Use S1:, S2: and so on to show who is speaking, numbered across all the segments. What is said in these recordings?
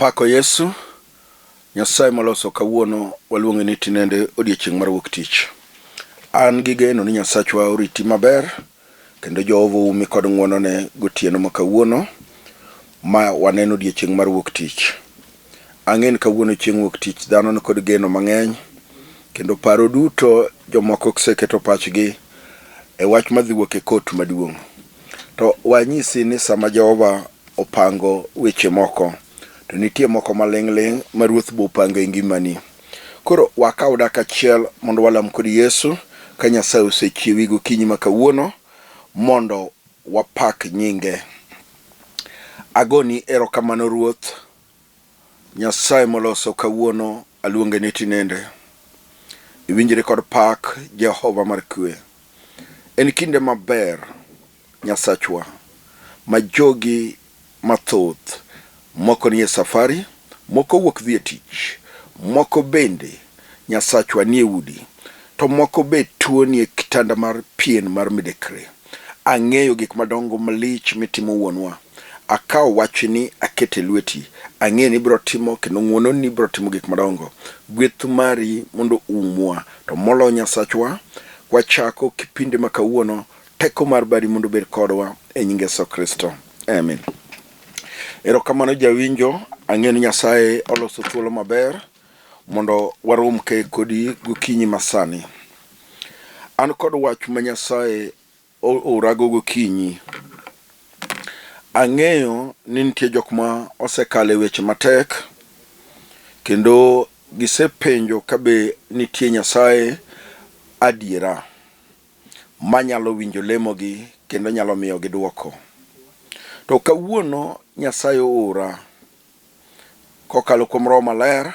S1: Apako Yesu, Nyasaye moloso kawuono waluonge ni tinende odiechieng' mar wuok tich. An gi geno ni Nyasachwa oriti maber kendo Jehova oumi kod ng'wonone gotieno ma kawuono ma waneno odiechieng' mar wuok tich. Ang'e ni kawuono chieng' wuok tich dhano ni kod geno mang'eny kendo paro duto jomoko oseketo pachgi e wach madhi wuok e kot maduong'. To wanyisi ni sama Jehova opango weche moko, to nitie moko maling' ling' ma Ruoth bo opango e ngimani. Koro wakaw dak achiel mondo walam kod Yesu ka Nyasaye osechiewi gokinyi ma kawuono mondo wapak nyinge. Agoni erokamano Ruoth Nyasaye moloso kawuono aluonge ni tinende. Iwinjri kod pak Jehova mar kwe. En kinde maber Nyasachwa ma jogi mathoth moko nie safari, moko wuok dhi e tich, moko bende Nyasachwa nie udi, to moko be tuo nie kitanda mar pien mar midekre. Ang'eyo gik madongo malich mitimo wuonwa. Akawo wachni aketo e lweti. Ang'eyo ni ibiro timo kendo ng'wononi biro timo gik madongo. Gweth mari mondo oumwa. To moloyo Nyasachwa, wachako kipindi ma kawuono, teko mar badi mondo obed kodwa e nying Yesu Kristo. Amen. Erokamano jawinjo, ang'eyo ni Nyasaye oloso thuolo maber mondo warom ke kodi gokinyi masani. An kod wach ma Nyasaye oorago gokinyi. Ang'eyo ni nitie jok ma osekalo e weche matek kendo gisepenjo kabe nitie Nyasaye adiera manyalo winjo lemogi kendo nyalo miyogi dwoko. To kawuono Nyasaye oora kokalo kuom Roho Maler,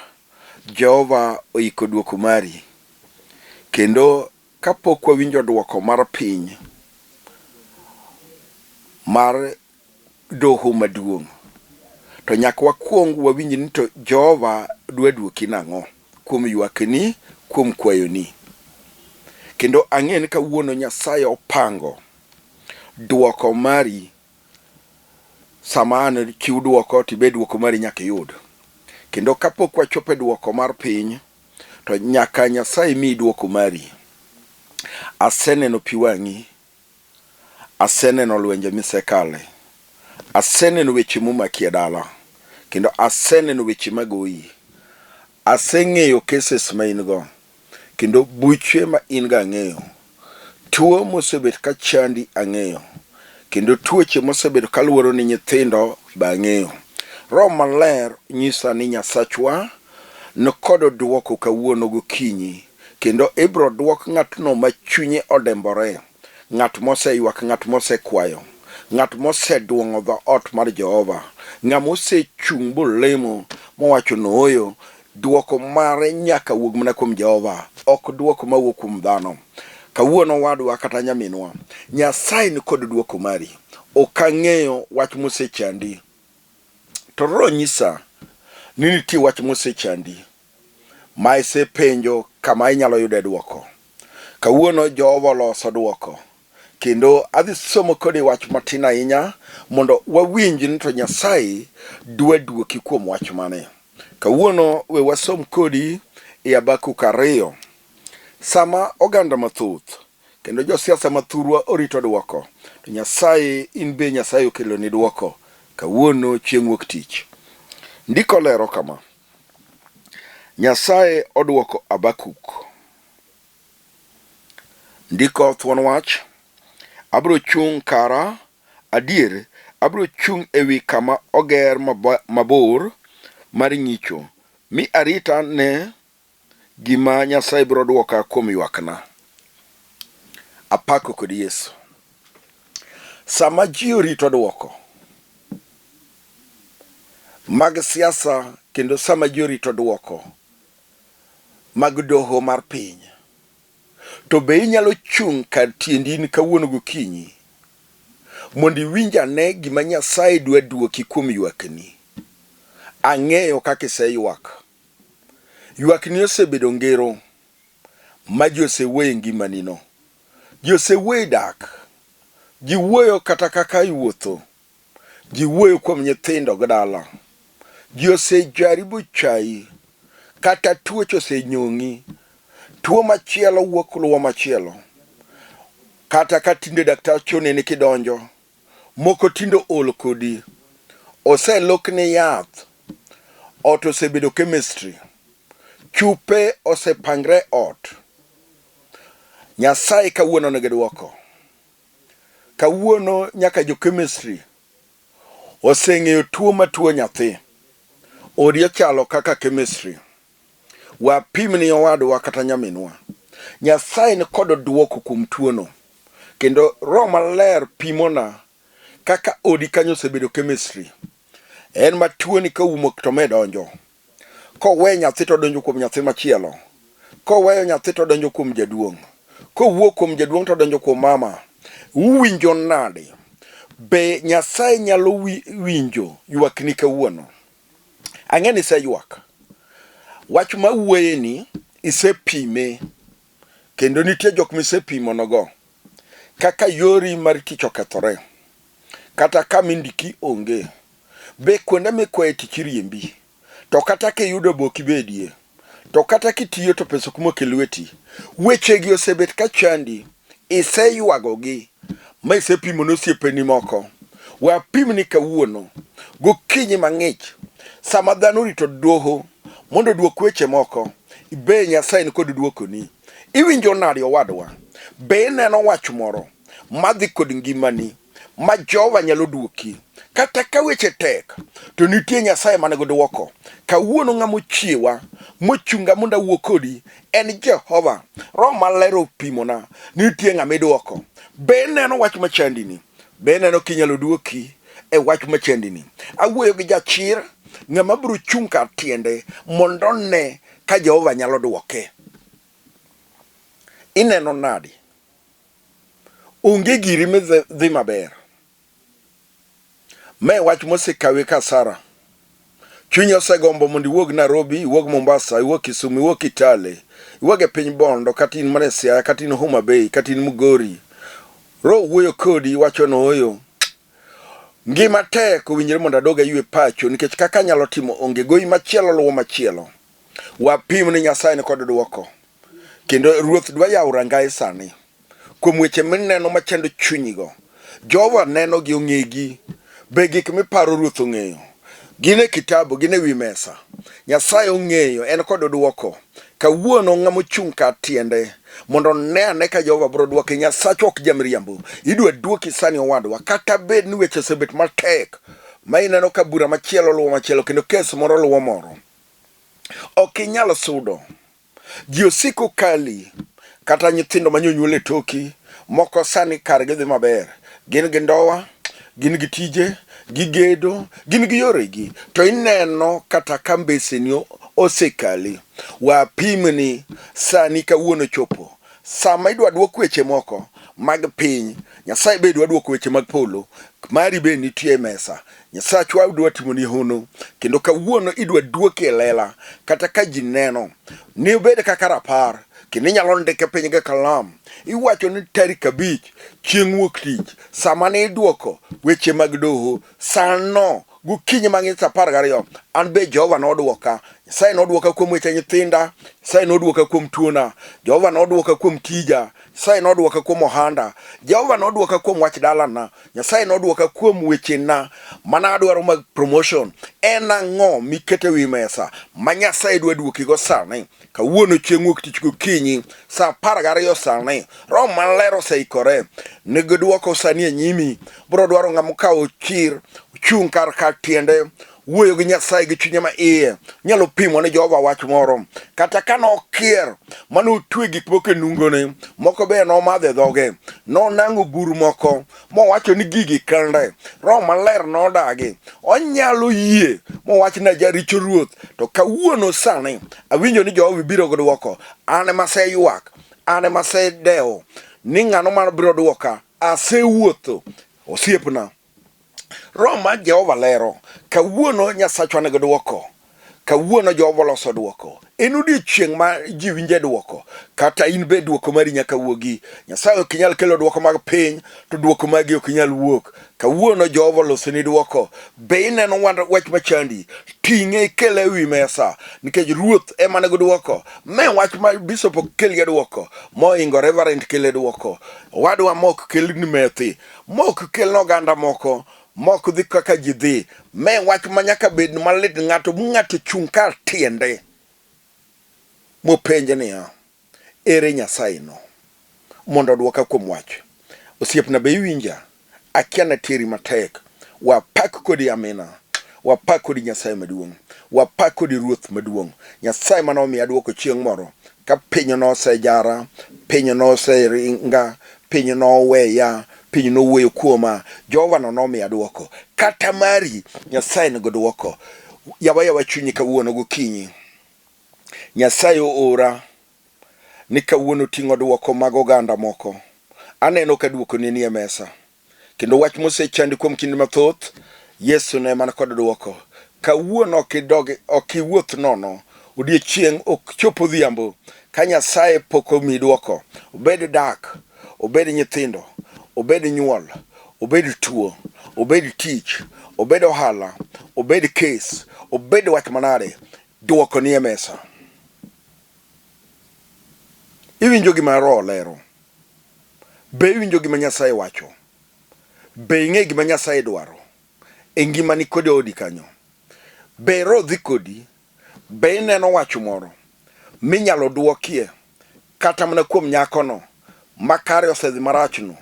S1: Jehova oiko dwoko mari. Kendo kapok wawinjo dwoko mar piny mar doho maduong', to nyaka wakwong wawinj ni to Jehova dwa dwoki nang'o kuom ywakni, kuom kwayoni. Kendo ang'e ni kawuono Nyasaye opango dwoko mari sama an chiw dwoko to ibe dwoko mari nyaka iyud. Kendo kapok wachopo e dwoko mar piny, to nyaka Nyasaye miyi dwoko mari. Aseneno pi wang'i, aseneno lwenje misekale, aseneno weche momaki e dala, kendo aseneno weche magoyi. Aseng'eyo cases ma in go, kendo buche ma in go ang'eyo. Tuo mosebet ka chandi ang'eyo, kendo tuoche mosebedo ka luoro ni nyithindo be ang'eyo. Roho Maler nyisa ni Nyasachwa nikod dwoko kawuono gokinyi, kendo ibro dwok ng'atno ma chunye odembore, ng'at moseywak, ng'at mosekwayo, ng'at moseduong'o dhoot mar Jehova, ng'ama osechung' bolemo mowacho nooyo, Dwoko mare nyaka wuog mana kuom Jehova, ok dwoko mawuok kuom dhano. Kawuono wadwa kata nyaminwa, Nyasaye ni kod dwoko mari. Ok ang'eyo wach mosechandi, to Roho nyisa ni nitie wach mosechandi ma isepenjo kama inyalo yude dwoko. Kawuono Jehova oloso dwoko, kendo adhi somo kodi wach matin ahinya mondo wawinj ni to Nyasaye dwa dwoki kuom wach mane. Kawuono we wasom kodi e Habakuk 2. Sama oganda mathoth kendo josiasa mathurwa orito dwoko, to Nyasaye in be Nyasaye okeloni dwoko kawuono chieng' wuok tich. Ndiko lero kama, Nyasaye odwoko Habakuk. Ndiko thuon wach, abiro chung' kara, adier abiro chung' ewi kama oger mabor mar ng'icho, mi arit ane gima Nyasaye biro dwoka kuom ywakna. Apako kod Yesu. Sama ji orito dwoko mag siasa kendo sama ji orito dwoko mag doho mar piny, to be inyalo chung' kar tiendi in kawuono gokinyi mondo iwinj ane gima Nyasaye dwa dwoki kuom ywakni? Ang'eyo kaka iseywak. Ywakni osebedo ngero ma ji osewuoyo e ngimanino. Ji osewuoyo e dak. Ji wuoyo kata kaka iwuotho. Ji wuoyo kuom nyithindo gi dala. Ji osejari bochayi, kata tuoche osenyong'i. Tuo machielo wuok luwo machielo. Kata ka tinde daktar oneni kidonjo, moko tinde ool kodi. Oselokni yath, ot osebedo chemistry, chupe osepangre ot. Nyasaye kawuono nigi dwoko. Kawuono nyaka jo chemistry oseng'eyo tuo matuo nyathi. Odi ochalo kaka chemistry. Wapimni owadwa kata nyaminwa. Nyasaye ni kod dwoko kuom tuono. Kendo Roho Maler pimona kaka odi kanyo osebedo chemistry. En ma tuoni koumo to me donjo. Kowe nyathi to donjo kuom nyathi machielo. Koweyo nyathi to donjo kuom jaduong'. Kowuok kuom jaduong' to donjo kuom mama. Uwinjo nade? Be Nyasaye nyalo winjo ywakni kawuono? Ang'e ni iseywak. Wach ma wuoyeni isepime kendo nitie jok misepimonogo kaka yori mar tich okethore kata kama indiki onge. Be kuonde mikwaye tich iriembi? To kata kiyudo be ok ibedie. To kata kitiyo to pesa ok mok e lweti. Wechegi osebet ka chandi, iseywagogi ma isepimo ne osiepeni moko. We apimni kawuono gokinyi mang'ich sama dhano orito doho mondo oduok weche moko, be Nyasaye ni kod duokoni. Iwinjo nade owadwa? Be ineno wach moro madhi kod ngimani ma Jehova nyalo duoki. Kata ka weche tek, to nitie Nyasaye man gi dwoko. Kawuono ng'ama ochiewa mochunga mondo awuo kodi en Jehova. Roho Maler opimona ni nitie ng'ama idwoko. Be ineno wach machandini? Be ineno kinyalo duoki e wach machandini? Awuoyo gi jachir, ng'ama biro chung' kar tiende mondo one ka Jehova nyalo dwoke. Ineno nadi? Onge giri midhi maber. Ma wach mosekawi ka Sara. Chunyi osegombo mondo iwuog Nairobi, iwuog Mombasa, iwuog Kisumu, iwuog Kitale, iwuog e piny Bondo, kata in mana e Siaya, kata in Homa Bay, kata in Migori. Roho wuoyo kodi wacho ni ooyo. Ngima tek owinjore mondo adog aywe pacho nikech kaka anyalo timo onge gowi machielo luwo machielo. Wapim ni Nyasaye ni kod dwoko. Kendo Ruoth dwa yawo rangaye sani kuom weche mineno machando chunyigo. Jehova nenogi, ong'egi. Be gik miparo Ruoth ong'eyo? Gin e kitabu, gin e wi mesa. Nyasaye ong'eyo, en kod dwoko. Kawuono ng'ama ochung' kar tiende mondo one ane ka Jehova biro dwoke. Nyasachwa ok jamriambo. Idwa dwoki sani owadwa, kata bed ni weche osebet matek ma ineno ka bura machielo luwo machielo kendo kes moro luwo moro. Ok inyal sudo. Ji osiko kali, kata nyithindo ma nyonyuol e toki, moko sani kargi dhi maber. Gin gi ndowa, gin gi tije, gigedo, gin gi yoregi. To ineno kata ka mbeseni osekali. Wapimni sani kawuono chopo. Sama idwa dwok weche moko mag piny, Nyasaye be dwa dwoko weche mag polo. Mari be nitie e mesa. Nyasachwa dwa timoni hono kendo kawuono idwa duoki e lela kata ka ji neno ni obed kaka rapar kendo inyalo ndike piny gi kalam iwacho ni tarik abich chieng' wuok tich sama ne idwoko weche mag doho sano gokinyi mang'ich sa 12 an be Jehova nodwoka Nyasaye nodwoka kuom weche nyithinda Nyasaye nodwoka kuom tuona Jehova nodwoka kuom tija Nyasaye nodwoka kuom ohanda Jehova nodwoka kuom wach dalana Nyasaye nodwoka kuom wechena mana adwaro mag promotion. En ang'o miketo e wi mesa ma Nyasaye dwa dwokigo sani? Kawuono chieng' wuok tich gokinyi sa 12 sani, Roho Maler oseikore nigi dwoko sani e nyimi. Biro dwaro ng'ama okawo chir, ochung' kar kar tiende, wuoyo gi Nyasaye gi chunye ma iye, nyalo pimo ne Jehova wach moro. Kata ka nokier ma notwe gik moko e nungone, moko be nomadho e dhoge, nonang'o bur moko mowacho ni gigi kende, Roho Maler nodagi. Onyalo yie mowach ni ajaricho Ruoth, to kawuono sani awinjo ni Jehova biro gi dwoko. An ema aseywak, an ema asedewo ni ng'ano ma biro dwoka. Asewuotho, osiepna. Roho mar Jehova lero, kawuono Nyasachwa nigi dwoko. Kawuono Jehova oloso dwoko. En odiechieng' ma ji winje dwoko. Kata in be dwoko mari nyaka wuogi. Nyasaye ok nyal kelo dwoko mag piny, to dwoko magi ok nyal wuok. Kawuono Jehova olosoni dwoko. Be ineno wach machandi? Ting'e ikele e wi mesa, nikech Ruoth ema nigi dwoko. Me wach ma bishop ok kelie dwoko, mohingo reverend kele dwoko. Owadwa mok kelni methi, mok kelne oganda moko, mok dhi kaka ji dhi. Me wach ma nyaka bed malit ng'ato ng'ato chung' kar tiende mopenj niya, ere Nyasaye no? Mondo odwoka kuom wach. Osiepna be iwinja? Akia nateri matek. Wapak kodi amina. Wapak kodi Nyasaye maduong'. Wapak kodi Ruoth maduong'. Nyasaye mane omiya dwoko chieng' moro ka piny nosejara, piny noseringa, piny noweya, piny nowuoyo kuoma. Jehova no nomiya dwoko. Kata mari, Nyasaye nigo dwoko. Yawa yawa chunyi kawuono gokinyi. Nyasaye oora ni kawuono ting'o dwoko mag oganda moko. Aneno ka dwokoni nie mesa. Kendo wach mosechandi kuom kinde mathoth, Yesu ne man kod dwoko. Kawuono ok idog, ok iwuoth nono. Odiechieng' ok chop odhiambo ka Nyasaye pok omiyi dwoko. Obed dak, obed nyithindo, obed nyuol, obed tuo, obed tich, obed ohala, obed kes, obed wach manade, dwoko nie mesa. Iwinjo gima Roho lero? Be iwinjo gima Nyasaye wacho? Be ing'e gima Nyasaye dwaro e ngimani kod e odi kanyo? Be Roho dhi kodi? Be ineno wach moro minyalo dwokie kata mana kuom nyakono ma kare osedhi marachno,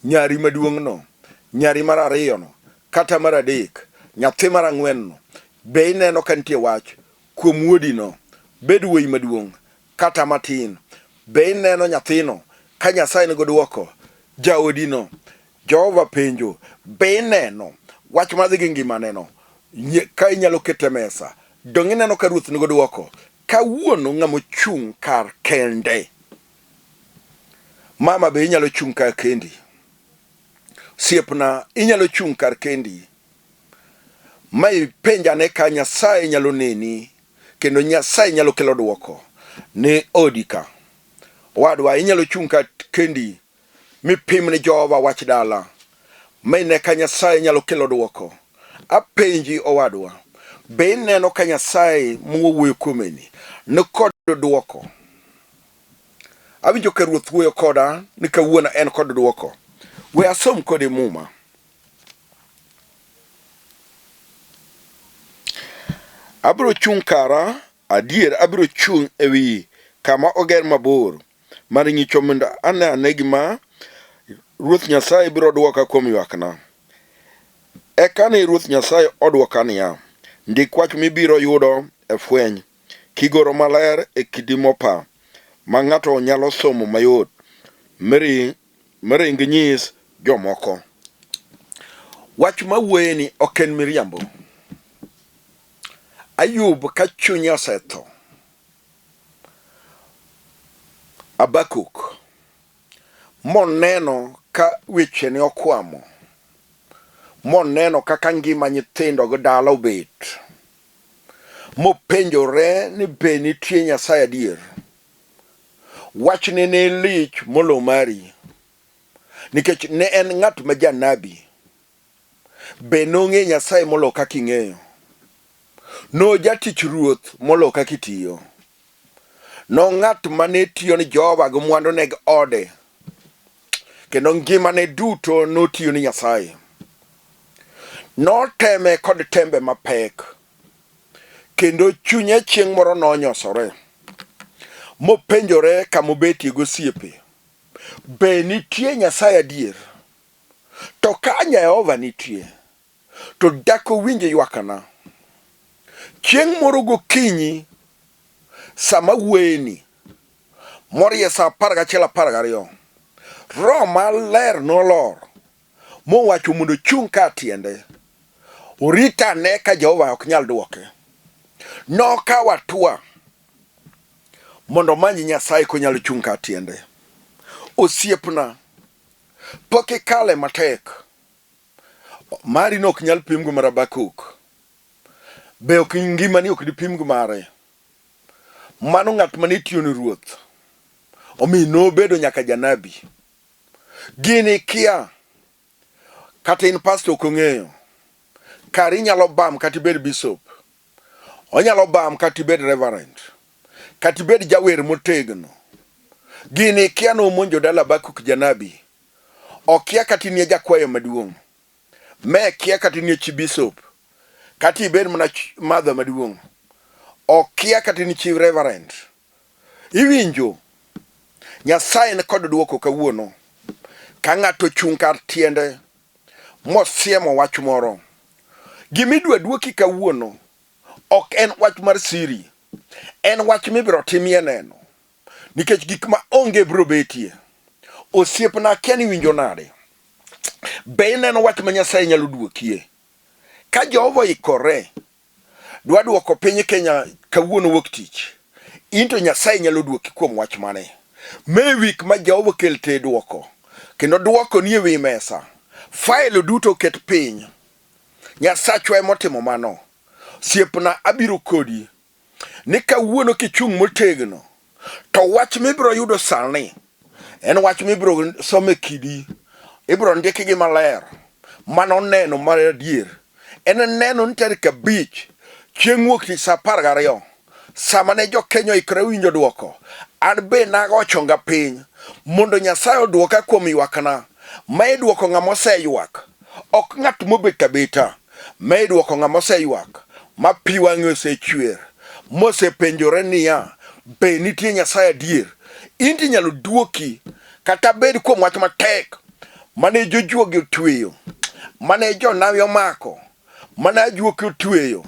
S1: nyari maduong'no, nyari mar ariyono, kata mar adek, nyathi mar ang'wenno? Be ineno ka nitie wach kuom wuodino, bed wuoyi maduong' kata matin? Be ineno nyathino ka Nyasaye nigo dwoko? Jaodino, Jehova penjo, be ineno wach madhi gi ngimaneno ka inyalo kete mesa? Donge ineno ka Ruoth nigo dwoko? Kawuono ng'ama ochung' kar kende. Mama be inyalo chung' kar kendi. Osiepna inyalo chung' kar kendi ma ipenj ane ka Nyasaye nyalo neni kendo Nyasaye nyalo kelo dwoko ne odi ka. Owadwa inyalo chung' kar kendi mipim ni Jehova wach dala ma ine ka Nyasaye nyalo kelo dwoko. Apenji owadwa, be ineno ka Nyasaye mwawuoyo kuomeni ni kod dwoko? Awinjo ka Ruoth wuoyo koda ni kawuono en kod dwoko. We asom kodi Muma. Abiro chung' kara, adier abiro chung' e wi kama oger mabor mar ng'icho mondo ane ane gima Ruoth Nyasaye biro dwoka kuom ywakna. Eka ne Ruoth Nyasaye odwoka niya, Ndik wach mibiro yudo e fweny, kigoro maler e kidi mopa, ma ng'ato nyalo somo mayot, miring nyis jomoko. Wach ma wuoyeni ok en miriambo. Ayub ka chunye osetho, Habakuk moneno ka wechene okwamo, moneno kaka ngima nyithindo gi dala obet, mopenjore ni be nitie Nyasaye adier. Wachne ne lich molo mari, nikech ne en ng'at ma janabi. Be nong'e Nyasaye molo kaka ing'eyo? Nojatich Ruoth molo kaka itiyo. Nong'at ma ne tiyo ni Jehova gi mwandune gi ode, kendo ngimane duto notiyo ni Nyasaye. Noteme kod tembe mapek, kendo chunye chieng' moro nonyosore, mopenjore kama obetie gosiepe, be nitie Nyasaye adier? To ka Jehova nitie, to dak owinj ywakna. Chieng' moro gokinyi, sama wuoyeni, morie sa 11 12, Roho Maler nolor mowacho mondo ochung' ka tiende, orit ane ka Jehova ok nyal dwoke. Nokawo hatua mondo omany Nyasaye konyalo chung' ka tiende. Osiepna, pok ikale matek. Mari no ok nyal pim gi mar Habakuk. Be ok ngimani ok dipim gi mare? Mano ng'at mane tiyo ni ruoth. Omiyo nobedo nyaka janabi. Gini kia. Kata in pastor ok ong'eyo. Kare inyalo bam kata ibed bishop. Onyalo bam kata ibed reverend. Kata ibed jawer motegno. Gini kia nomonjo dala Habakuk janabi. Okia kata inie jakwayo maduong'. Me kia kata inie chi bishop. Kata ibed mana mother maduong'. Okia kata in chi reverend. Iwinjo? Nyasaye ni kod dwoko kawuono. Ka ng'ato ochung' kar tiende mosiemo wach moro, gima idwa dwoki kawuono ok en wach mar siri, en wach mibiro timie neno. Nikech gik ma onge biro betie. Osiepna akia ni iwinjo nade? Be ineno wach ma Nyasaye nyalo dwokie? Ka Jehova oikore dwa duoko piny Kenya kawuono wuok tich, in to Nyasaye nyalo duoki kuom wach mane? Me wik ma Jehova kelte duoko, kendo duoko nie wi mesa. Fail duto oket piny. Nyasachwa emotimo mano. Siepna abiro kodi ni kawuono kichung' motegno to wach mibiro yudo sani en wach mibiro som e kidi, ibiro ndikgi maler. Mano neno mar adier. En neno ni tarik 5 chieng' wuok tich sa 12 sama ne jo Kenya oikore winjo dwoko, an be nago chonga piny mondo Nyasaye odwoka kuom ywakna. Ma idwoko ng'ama oseywak, ok ng'at mobet abeta. Ma idwoko ng'ama oseywak, ma pi wang'e osechwer, mosepenjore niya, be nitie Nyasaye adier? In to inyalo dwoki kata bed kuom wach matek mane jojuogi otweyo, mane jonawi omako, mane ajuoke otweyo,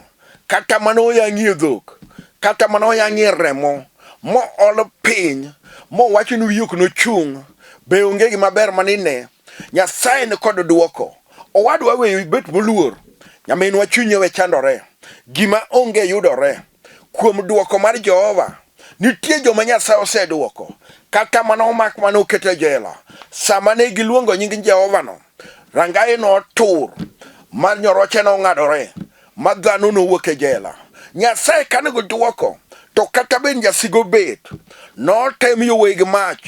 S1: kata mane oyang'ie dhok, kata mane oyang'ie remo, mool piny, mowacho ni wiyi ok nochung', be onge gima ber mane ine? Nyasaye ni kod dwoko. Owadwa weyo bet moluor. Nyaminwa chunye we chandore. Gima onge yudore. Kuom dwoko mar Jehova, nitie joma Nyasaye osedwoko. Kata mana omak mane oket e jela. Sama ne giluongo nying Jehova no, rangaye notur, ma nyoroche nong'adore, ma dhano nowuok e jela. Nyasaye kane gidwoko, to kata bed jasigu bet, notem yowuoyi gi mach,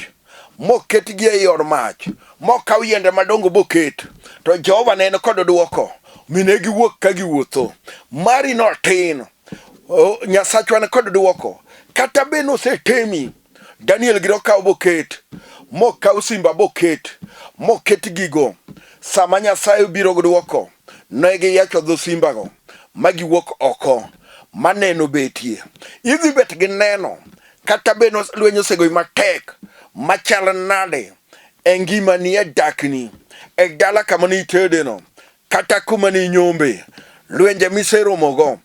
S1: moketgi ei od mach, mokaw yiende madongo boket. To Jehova ne en kod dwoko, mi ne giwuok ka giwuotho. Mari no tin, Nyasachwa ni kod dwoko. Kata bed ni osetemi, Daniel gi nokaw boket, mokaw simba boket, moket gigo. Sama Nyasaye obiro gi dwoko, ne giyacho dho simbago ma giwuok oko, ma neno betie. Idhi bet gi neno kata bed ni lweny osegoyi matek machal nade e ngimani, e dakni, e dala kama ne itedeno, kata kuma ne inyombe, lwenje miseromogo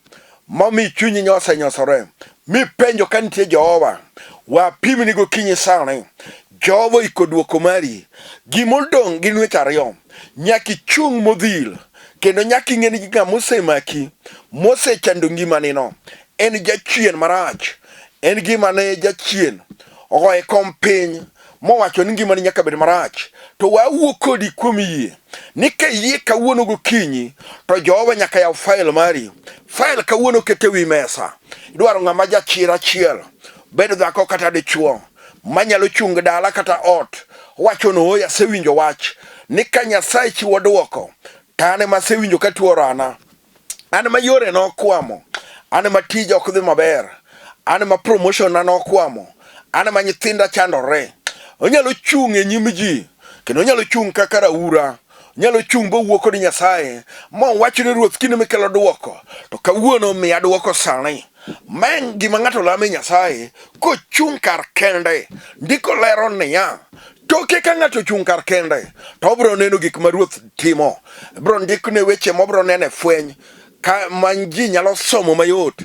S1: momi chunyi osenyosore, mipenjo ka nitie Jehova, wapimni gokinyi sani. Jehova oiko dwoko mari. Gimodong' gin weche ariyo. Nyaka ichung' modhil, kendo nyaka ing'e ni ng'ama osemaki, mosechando ngimanino, en jachien marach. En gima ne jachien ogoye kom piny mowacho ni ngimani nyaka bed marach. To wawuo kodi kuom yie ni ka iyie kawuono gokinyi to Jehova nyaka yaw fail mari. Fail kawuono kete wi mesa. Idwaro ng'ama jachir achiel, bed dhako kata dichuo, manyalo chung' dala kata ot. Owacho ni ooyo asewinjo wach ni ka Nyasaye chiwo dwoko to an ema asewinjo ka tuo orana. An ma yore nokwamo, an ma tija ok dhi maber, an ma promotion na nokwamo, an ma nyithinda chandore. Onyalo chung' e nyim ji, kendo onyalo chung' kaka raura, onyalo chung' bowuo kod Nyasaye, mowach ni Ruoth kinde mikelo dwoko, to kawuono miya dwoko sani. Ma en gima ng'ato lamo e Nyasaye kochung' kar kende. Ndiko lero niya, toke ka ng'ato ochung' kar kende to obiro neno gik ma Ruoth timo. Ibiro ndikne weche mobiro neno e fweny ka ma ji nyalo somo mayot.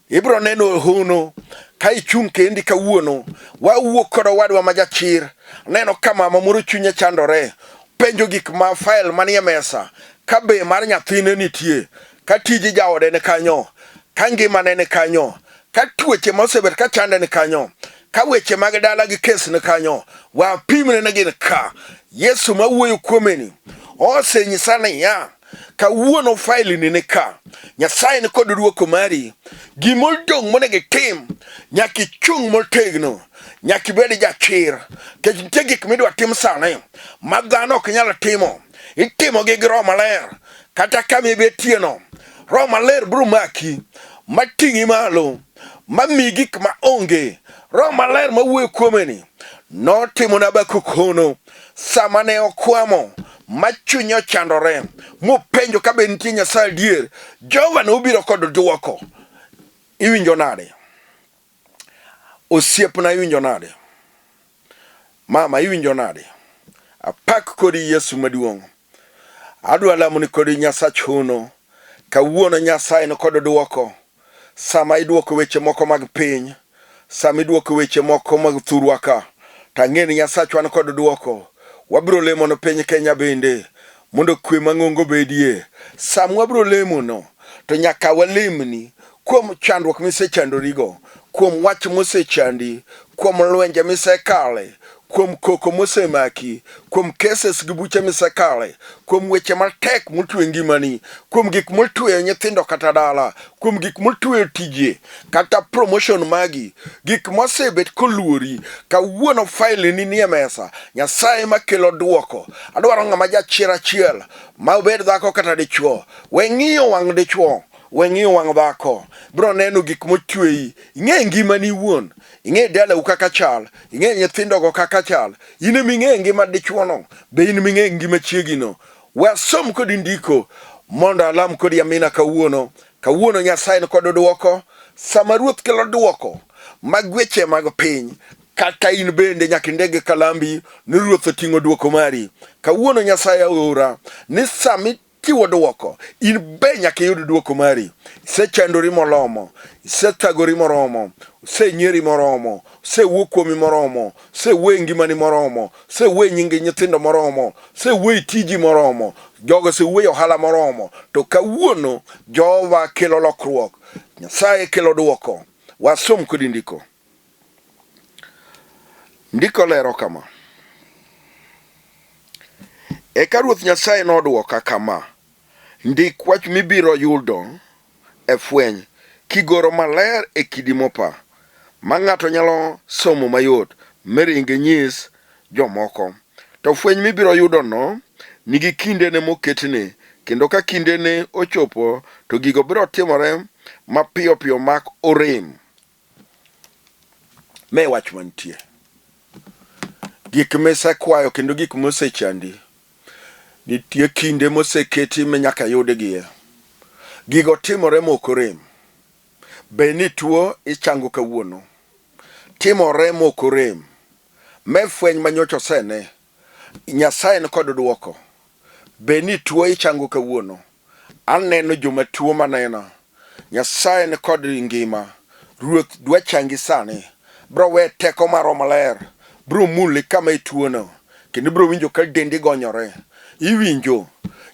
S1: Ibiro neno hono ka ichung' kendi kawuono. Wawuok kod owadwa ma jachir. Neno ka mama moro chunye chandore. Penjo gik ma fail manie mesa ka be mar nyathine nitie. Ka tij jaode ni kanyo, ka ngimane ni kanyo, ka tuoche ma osebet ka chande ni kanyo, ka weche mag dala gi kes ni kanyo, wapimne ni gin ka. Yesu ma wuoyo kuomeni osenyisa niya, Kawuono faili ni ka. Nyasaye ni kod duoko mari. Gimodong' monego itim, nyaka ichung' motegno, nyaka ibed jachir. Nikech nitie gik midwa tim sani ma dhano ok nyal timo. Itimogi gi Roho Maler. Kata kama ibetieno, Roho Maler biro maki, mating'i malo, mamiyi gik ma onge. Roho Maler mawuoyo kuomeni notimo ne Habakuk hono sama ne okwamo ma chunye ochandore mopenjo ka be nitie Nyasaye adier. Jehova nobiro kod dwoko. Iwinjo nade? Osiepna iwinjo nade? Mama iwinjo nade? Apak kodi Yesu maduong'. Adwa lamoni kodi Nyasach hono. Kawuono Nyasaye ni kod dwoko. Sama idwoko weche moko mag piny, sama idwoko weche moko mag thurwa ka, to ang'e ni Nyasachwa ni kod dwoko. Wabiro lemo ne piny Kenya bende mondo kwe mang'ongo obedie. Sama wabiro lemono, to nyaka walemni kuom chandruok misechandorigo, kuom wach mosechandi, kuom lwenje misekale, kuom koko mosemaki, kuom cases gi buche misekale, kuom weche matek motwe ngimani, kuom gik motweyo nyithindo kata dala, kuom gik motweyo tije kata promotion magi, gik mosebet koluori, kawuono file ni nie mesa, Nyasaye makelo duoko. Adwaro ng'ama jachir achiel, ma obed dhako kata dichuo. We ng'iyo wang' dichuo, we ng'iyo wang' dhako. Biro neno gik motweyi. Ing'e ngimani iwuon. Ing'e dalau kaka chal. Ing'e nyithindogo kaka chal. In ema ing'e ngima dichuono. Be in ema ing'e ngima chiegino. We asom kodi ndiko mondo alam kodi amina kawuono. Kawuono Nyasaye ni kod dwoko. Sama Ruoth kelo dwoko mag weche mag piny, kata in bende nyaka indeg kalambi ni Ruoth oting'o dwoko mari. Kawuono Nyasaye oora ni sami chiwo dwoko, in be nyaka iyud dwoko mari. Isechandori molomo, isethagori moromo, osenyieri moromo, osewuo kuomi moromo, osewuo e ngimani moromo, osewuo e nying nyithindo moromo, osewuo e tiji moromo, jogo osewuo e ohala moromo. To kawuono Jehova kelo lokruok, Nyasaye kelo dwoko. Wasom kodi ndiko. Ndiko lero kama. Eka Ruoth Nyasaye nodwoka kama, Ndik wach mibiro yudo e fweny, kigoro maler e kidi mopa, ma ng'ato nyalo somo mayot, mi ring inyis jomoko. To fweny mibiro yudono nigi kindene moketne, kendo ka kindene ochopo, to gigo biro timore mapiyopiyo mak orem. Me wach mantie. Gik misekwayo kendo gik mosechandi, nitie kinde moseketi minyaka yudgie. Gigo timore mok orem. Be ni tuo ichango kawuono. Timore mok orem. Me fweny ma nyocha osene. Nyasaye ni kod dwoko. Be ni tuo ichango kawuono. Aneno joma tuo manena. Nyasaye ni kod ngima. Ruoth dwa changi sani. Bro we teko mar Roho Maler. Bro muli kama ituono. Kendo ibro winjo ka dendi gonyore. Iwinjo.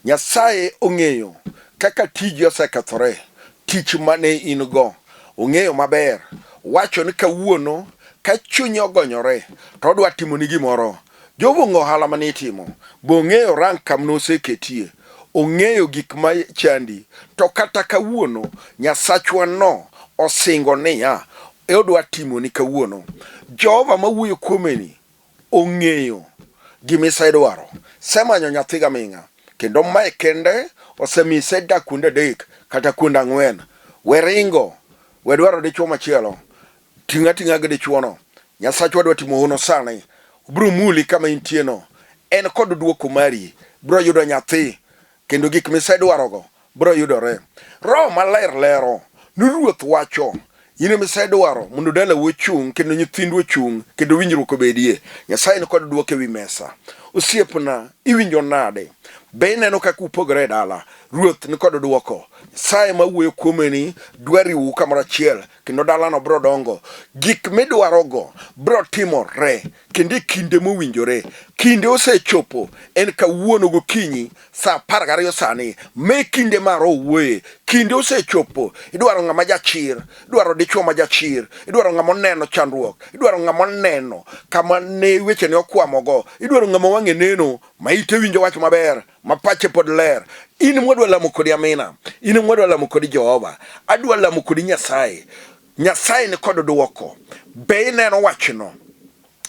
S1: Nyasaye ong'eyo kaka tiji osekethore. Tich mane in go. Ong'eyo maber. Wacho ni kawuono ka chunye ogonyore to odwa timoni gimoro. Jogo ong'e ohala mane itimo, be ong'eyo rank kam noseketie, ong'eyo gik ma chandi. To kata kawuono, Nyasachwa no osingo niya, e odwa timoni kawuono. Jehova mawuoyo kuomeni ong'eyo gima isedwaro. Semanyo nyathi gaming'a, kendo mae kende osemiyo isedak kuonde adek kata kuonde ang'wen. We ringo, we dwaro dichwo machielo. Ting' ating'a gi dichwono. Nyasachwa dwa timo hono sani. Obiro muli kama intieno. En kod duoko mari. Biro yudo nyathi kendo gik misedwarogo biro yudore. Roho Maler lero ni Ruoth wacho in ema isedwaro mondo dalau ochung' kendo nyithindu ochung' kendo winjruok obedie. Nyasaye ni kod duoko e wi mesa. Osiepna, iwinjo nade? Be ineno kaka upogore e dala? Ruoth ni kod duoko. Nyasaye ma wuoyo kuomeni dwa riwou kamoro achiel kendo dalano biro dongo. Gik midwarogo biro timore kendo e kinde mowinjore. Kinde osechopo, en kawuono gokinyi saa 12 sani, me kinde ma Roho wuoye. Kinde osechopo, idwaro ng'ama jachir, idwaro dichwo ma jachir, idwaro ng'ama oneno chandruok, idwaro ng'ama oneno kama ne wechene okwamogo, idwaro ng'ama wang'e neno, ma ite winjo wach maber, ma pache pod ler. In mwadwa lamo kodi amina, in mwadwa lamo kodi Jehova, adwa lamo kodi Nyasaye. Nyasaye ni kod dwoko. Be ineno wachno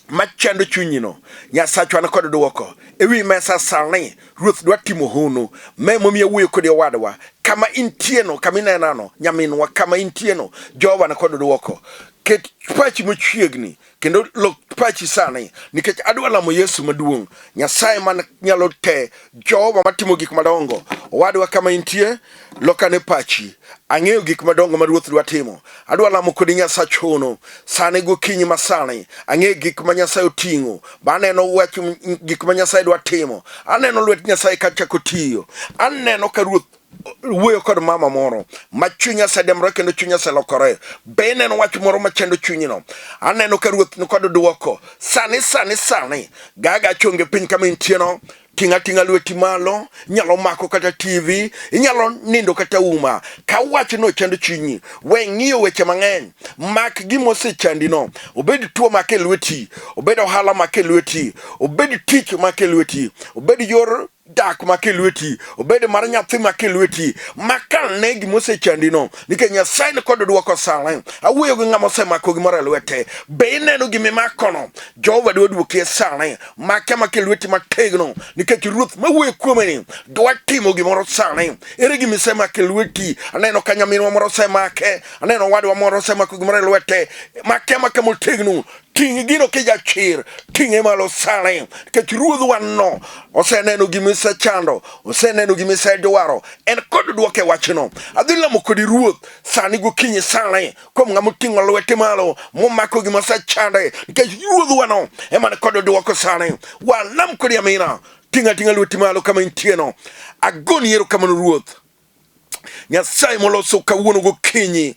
S1: machando chunyino? Nyasachwa ni kod dwoko. E wi mesa sani, Ruoth dwa timo hono. Me momiyo awuoyo kodi owadwa. Kama intieno, kama inenano, nyaminwa, kama intieno, Jehova ni kod dwoko. Ket pachi machiegni kendo lok pachi sani nikech adwa lamo Yesu maduong', Nyasaye man nyalo te, Jehova matimo gik madongo. Owadwa kama intie, lokane pachi. Ang'eyo gik madongo ma Ruoth dwa timo. Adwa lamo kodi Nyasach hono sani gokinyi ma sani. Ang'eyo gik ma Nyasaye oting'o. Ba aneno wach gik ma Nyasaye dwa timo. Aneno lwet Nyasaye ka chako tiyo. Aneno ka Ruoth wuoyo kod mama moro ma chunye osedemore kendo chunye oselokore. Be ineno wach moro machando chunyino? Aneno ka Ruoth ni kod dwoko. Sani sani sani gaga chonge piny kama intieno ting'a ting'a lweti malo, inyalo mako kata TV, inyalo nindo kata uma. Ka wachno chando chunyi, we ng'iyo weche mang'eny, mak gima osechandino, obed tuo mak e lweti, obed ohala mak e lweti, obed tich mak e lweti, obed yor dak mak e lweti, obed mar nyathi mak e lweti, makalne gima osechandino, nikech Nyasaye ni kod dwoko sani. Awuoyo gi ng'ama osemako gimoro e lwete, be ineno gima imakono? Jehova dwa dwoki e sani. Make amaka e lweti mategno, nikech Ruoth mawuoyo kuome ni dwa timo gimoro sani. Ere gima isemako e lweti? Aneno ka nyaminwa moro osemake, aneno owadwa moro osemako gimoro e lwete. Make amaka motegno, ting' gino kijachir, ting'e malo sani, nikech ruodhwa no oseneno gima isechando, oseneno gima isedwaro, en kod dwoke wachno. Adhi lamo kodi Ruoth sani gokinyi sani kuom ng'ama oting'o lwete malo momako gima osechande, nikech ruodhwa no ema ni kod dwoko sani. Walam kodi amina, ting' ating'a lweti malo kama intieno. Agoni erokamano Ruoth Nyasaye moloso kawuono gokinyi.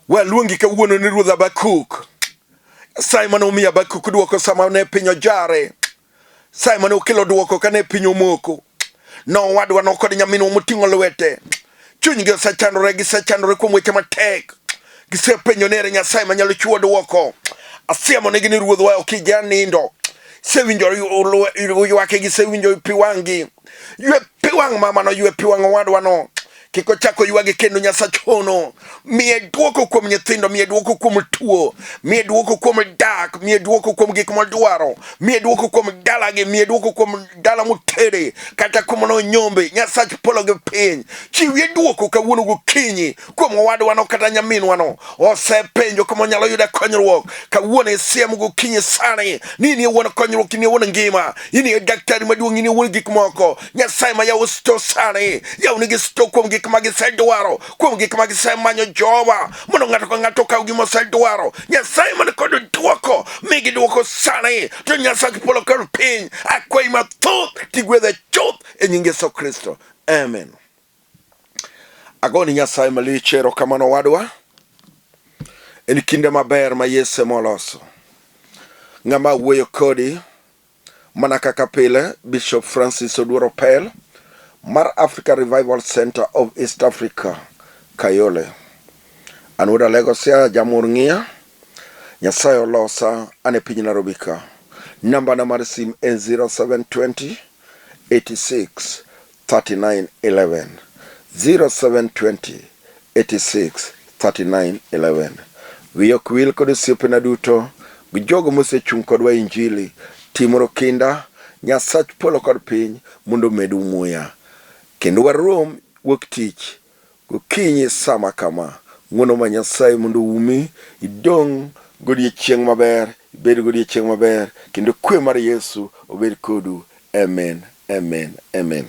S1: Waluongi kawuono ni Ruodh Habakuk. Nyasaye mane omiyo Habakuk dwoko sama ne piny ojare. Nyasaye mane okelo dwoko kane piny omoko. Nowadwa no kod nyaminwa moting'o lwete. Chunygi osechandore, gisechandore kuom weche matek. Gisepenjo ni ere Nyasaye manyalo chiwo dwoko. Asiemonegi ni Ruodhwa ok ija nindo. Gisewinjo ywake, gisewinjo pi wang'gi. Ywe pi wang' mamano, ywe pi wang' owadwano. Kik ochak oywagi kendo Nyasach hono. Miye dwoko kuom nyithindo, miye dwoko kuom tuo, miye dwoko kuom dak, miye dwoko kuom gik modwaro, miye dwoko kuom dalagi, miye dwoko kuom dala motere, kata kuma nonyombe. Nyasach polo gi piny, chiwie dwoko kawuono gokinyi kuom owadwano kata nyaminwano. Osepenjo kuma onyalo yude konyruok. Kawuono isiem gokinyi sani ni in e wuon konyruok, in e wuon ngima, in e daktari maduong', in e wuon gik moko. Nyasaye ma yawo sto sani, yawnigi sto kuom gik ma gisedwaro, kuom gik ma gisemanyo Jehova, mondo ng'ato ka ng'ato okaw gima osedwaro. Nyasaye man kod dwoko, migi dwoko sani. To Nyasach polo kod piny, akwayi mathoth, tigwedhe chuth e nying Yesu Kristo. Amen. Agoni Nyasaye malich erokamano wadwa. En kinde maber ma Yesu ema oloso. Ng'ama wuoyo kodi mana kaka pile, Bishop Francis Oduor Opel mar Africa Revival Center of East Africa, Kayole. An wuod Alego Siaya Jamur Ng'iya. Nyasaye olosa an e piny Nairobi ka. Nambana mar sim en 0720 86 39 11 0720 86 39 11. Wiya ok wil kod osiepena duto gi jogo mosechung' kodwa e Injili. Timuru kinda, Nyasach polo kod piny mondo omedu muya. Kendo warom wuok tich gokinyi sama kama. Ng'wono ma Nyasaye mondo oumi, idong' godiechieng' maber, ibed godiechieng' maber, kendo kwe mar Yesu obed kodu. Amen, amen, amen.